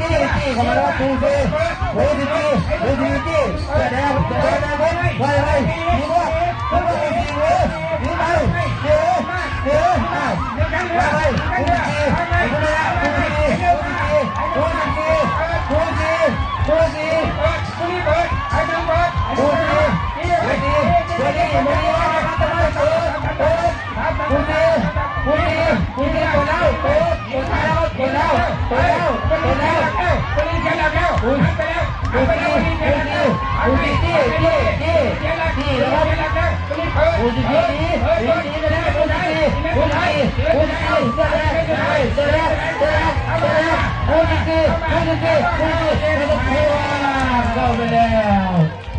ຈີ້ ຈີ້ເຂົ້າມາແລ້ວ ປູເຊ ປູຊີຈີ້ ປູຊີຈີ້ ສະແດງ ສະແດງ ໄວ ໄວ ຍິງບອກ ຍິງບອກ ຍິງເລີຍ ຍິງໄປ ເຊ ເຊ ໄປ ໄວ ໄວ ປູຊີຈີ້ ເຂົ້າມາແລ້ວ ປູຊີຈີ້ ປູຊີຈີ້ ປູຊີຈີ້ ປູຊີຈີ້ ປູຊີຈີ້ ປູຊີຈີ້ ປູຊີຈີ້ ປູຊີຈີ້ ປູຊີຈີ້ ເປີດ ເປີດ ເປີດ ປູຊີ ປູຊີ ເປີດແລ້ວ ເປີດ ເປີດແລ້ວ ເປີດແລ້ວ ເປີດແລ້ວ ເປີດແລ້ວ ເປີດແລ້ວ ປູຊີ ປູຊີ ປູຊີ ຈີ້ ຈີ້ ຈີ້ ຈີ້ແລ້ວ ປູຊີ ຈີ້ ຈີ້ໄປແລ້ວ ປູຊີ ປູຊີ ປູຊີ ເສຍແລ້ວ ເສຍແລ້ວ ເສຍແລ້ວ ປູຊີ ປູຊີ ປູຊີ ເຂົ້າໄປແລ້ວ.